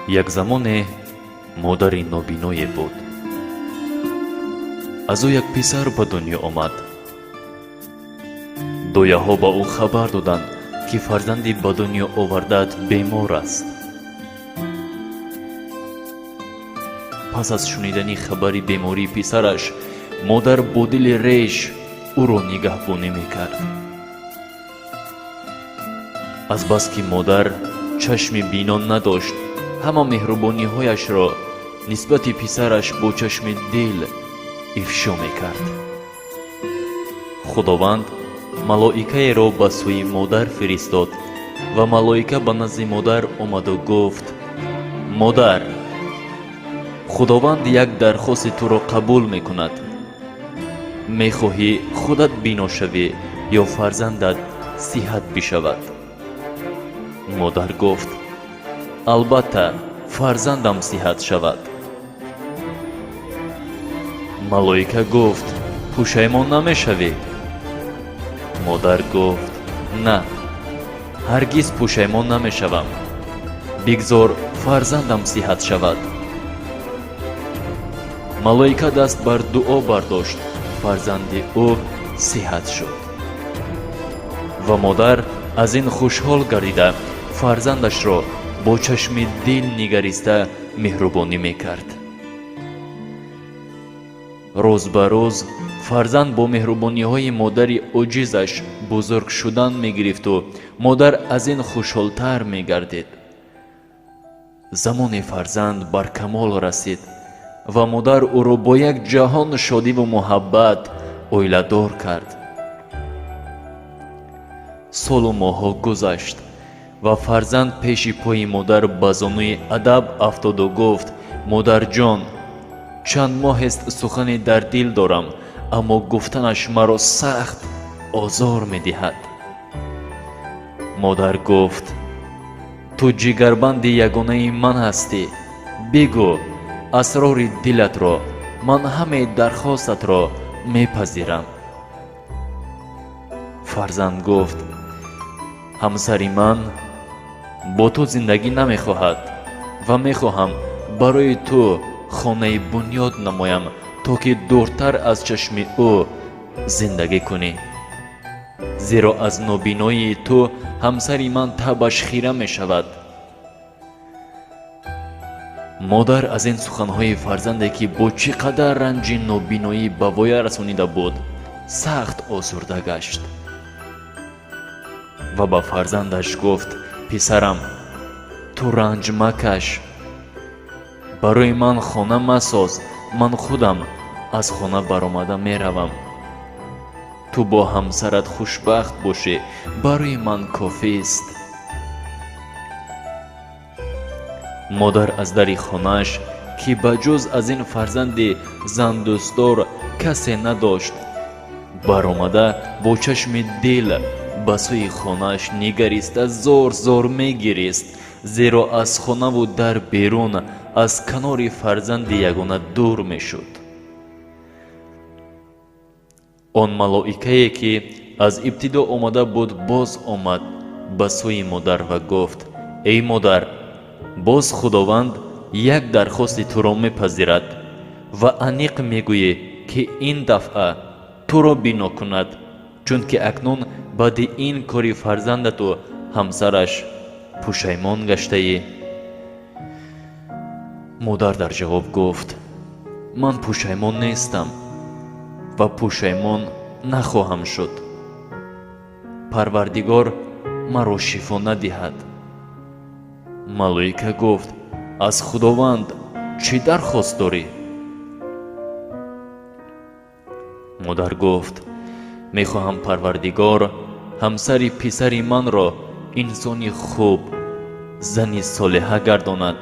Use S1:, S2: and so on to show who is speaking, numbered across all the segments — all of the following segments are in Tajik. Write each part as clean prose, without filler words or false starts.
S1: Як замоне модари нобиное буд. Аз ӯ як писар ба дунё омад. Дояҳо ба ӯ хабар доданд, ки фарзанди ба дунё овардаат бемор аст. Пас аз шунидани хабари бемории писараш, модар бо дили реш ӯро нигаҳбонӣ мекард. Азбаски модар чашми бино надошт, ҳама меҳрубониҳояшро нисбати писараш бо чашми дил ифшо мекард. Худованд малоикаеро ба сӯи модар фиристод ва малоика ба назди модар омаду гуфт: «Модар, Худованд як дархости туро қабул мекунад. Мехоҳӣ худат бино шавӣ ё фарзандат сиҳат бишавад?» Модар гуфт: «Албатта, фарзандам сиҳат шавад». Малоика гуфт: «Пушаймон намешавӣ?» Модар гуфт: «На, ҳаргиз пушаймон намешавам. Бигзор фарзандам сиҳат шавад». Малоика даст бар дуо бардошт, фарзанди ӯ сиҳат шуд ва модар аз ин хушҳол гардида, фарзандашро бо чашми дил нигариста меҳрубонӣ мекард. Рӯз ба рӯз фарзанд бо меҳрубониҳои модари оҷизаш бузург шудан мегирифту модар аз ин хушҳолтар мегардид. Замоне фарзанд бар камол расид ва модар ӯро бо як ҷаҳон шодиву муҳаббат оиладор кард. Солу моҳҳо гузашт ва фарзанд пеши пои модар ба зонуи адаб афтоду гуфт: «Модарҷон, чанд моҳест сухане дар дил дорам, аммо гуфтанаш маро сахт озор медиҳад». Модар гуфт: «Ту ҷигарбанди ягонаи ман ҳастӣ. Бигӯ асрори дилатро, ман ҳамаи дархостатро мепазирам». Фарзанд гуфт: «Ҳамсари ман бо ту зиндагӣ намехоҳад ва мехоҳам барои ту хонаи бунёд намоям, то ки дуртар аз чашми ӯ зиндагӣ кунӣ, зеро аз нобиноии ту ҳамсари ман табаш хира мешавад». Модар аз ин суханҳои фарзанде, ки бо чӣ қадар ранҷи нобиноӣ ба воя расонида буд, сахт озурда гашт ва ба фарзандаш гуфт: «Писарам, ту ранҷ макаш, барои ман хона масоз, ман худам аз хона баромада меравам. Ту бо ҳамсарат хушбахт бошӣ, барои ман кофист». Модар аз дари хонааш, ки ба ҷуз аз ин фарзанди зандӯстдор касе надошт, баромада бо чашми дил ба сӯи хонааш нигариста зор зор мегирист, зеро аз хонаву дар берун аз канори фарзанди ягона дур мешуд. Он малоикае, ки аз ибтидо омада буд, боз омад ба сӯи модар ва гуфт: «Эй модар, боз Худованд як дархости туро мепазирад ва аниқ мегӯӣ, ки ин дафъа туро бино кунад, чунки акнун баъди ин кори фарзандату ҳамсараш пушаймон гаштаӣ». Модар дар ҷавоб гуфт: «Ман пушаймон нестам ва пушаймон нахоҳам шуд. Парвардигор маро шифо надиҳад». Малоика гуфт: «Аз Худованд чӣ дархост дорӣ?» Модар гуфт: «Мехоҳам Парвардигор ҳамсари писари манро инсони хуб, зани солиҳа гардонад.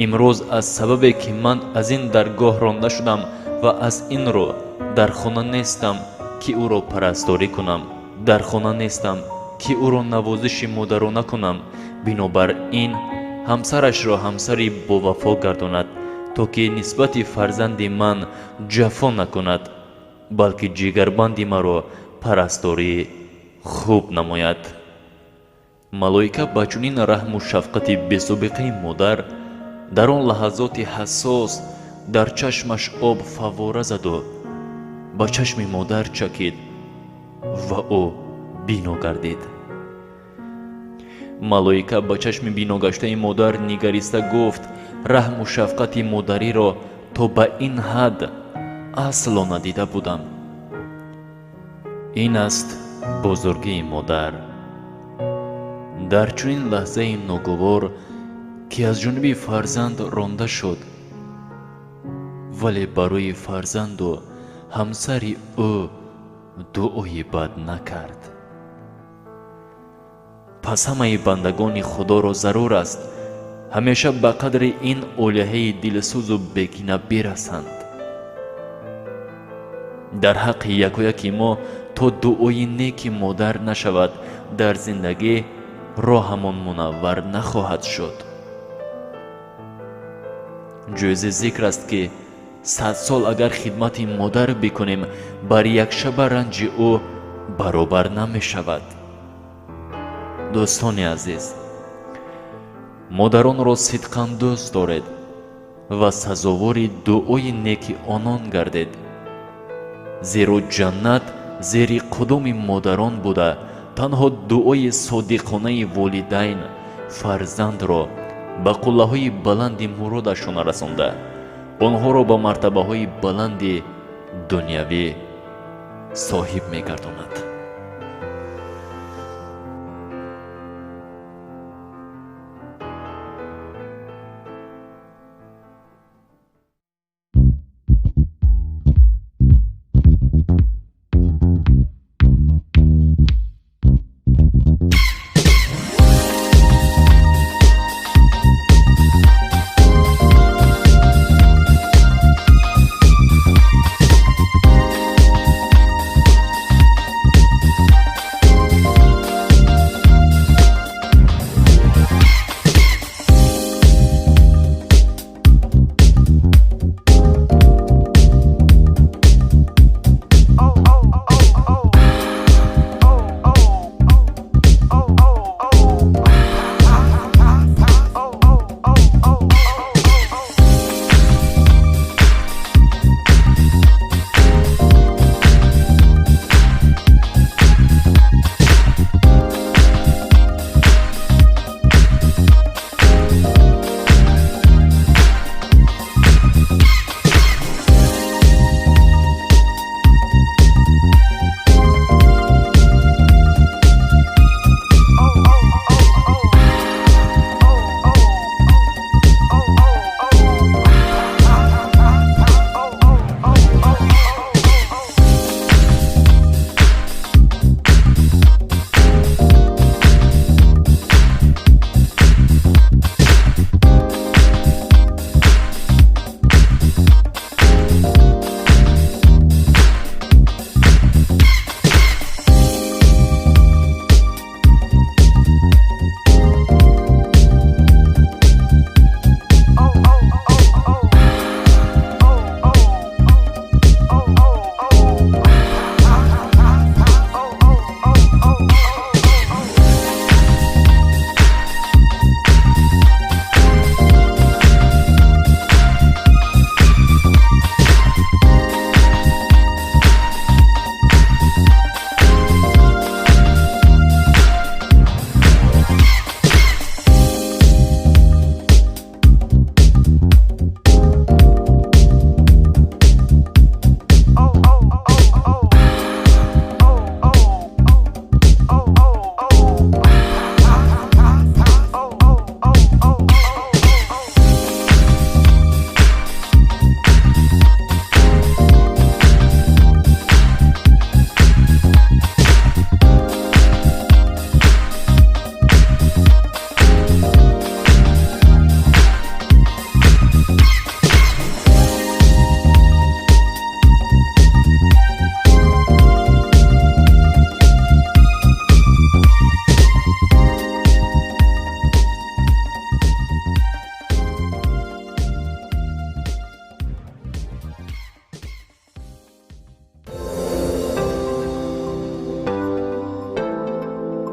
S1: Имрӯз аз сабабе, ки ман аз ин даргоҳ ронда шудам ва аз ин рӯ дар хона нестам, ки ӯро парасторӣ кунам, дар хона нестам, ки ӯро навозиши модарона кунам, бинобар ин ҳамсарашро ҳамсари бовафо гардонад, то ки нисбати фарзанди ман ҷафо накунад, балки ҷигарбанди маро парасторӣ хуб намояд». Малоика ба чунин раҳму шафқати бесобиқаи модар дар он лаҳазоти ҳассос дар чашмаш об фаввора заду ба чашми модар чакид ва ӯ бино гардид. Малоика ба чашми биногаштаи модар нигариста гуфт: раҳму шафқати модариро то ба ин ҳад асло надида будам. Ин аст бузургии модар. Дар чунин лаҳзаи ногувор, ки аз ҷониби фарзанд ронда шуд, вале барои фарзанду ҳамсари ӯ дуои бад накард. Пас ҳамаи бандагони Худоро зарур аст ҳамеша ба қадри ин олиҳаи дилсӯзу бекина бирасанд. Дар ҳаққи якояки мо то дуои неки модар нашавад, дар зиндагӣ роҳамон мунаввар нахоҳад шуд. Ҷоизи зикр аст, ки 100 сол агар хидмати модар бикунем, бар якшаба ранҷи ӯ баробар намешавад. Дӯстони азиз, модаронро сидқан дӯст доред ва сазовори дуои неки онон гардед, зеро ҷаннат зери қудуми модарон буда, танҳо дуои содиқонаи волидайн фарзандро ба қуллаҳои баланди муродашон расонда, онҳоро ба мартабаҳои баланди дунявӣ соҳиб мегардонад.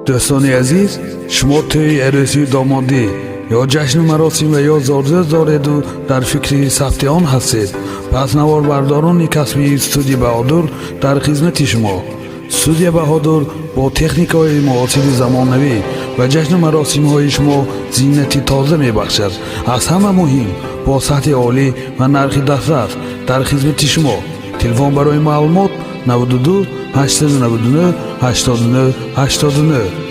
S2: Дӯстони азиз, шумо тӯи арӯсию домодӣ ё ҷашну маросим ва ё зодрӯз дореду дар фикри сабти он ҳастед, пас наворбардорони касбии студия Баҳодур дар хизмати шумо. Студия Баҳодур бо техникаҳои муосири замонавӣ ба ҷашну маросимҳои шумо зинати тоза мебахшад. Аз ҳама муҳим, бо сатҳи олӣ ва нархи дастрас дар хизмати шумо. Телефон барои маълумот: 92 899 89 89.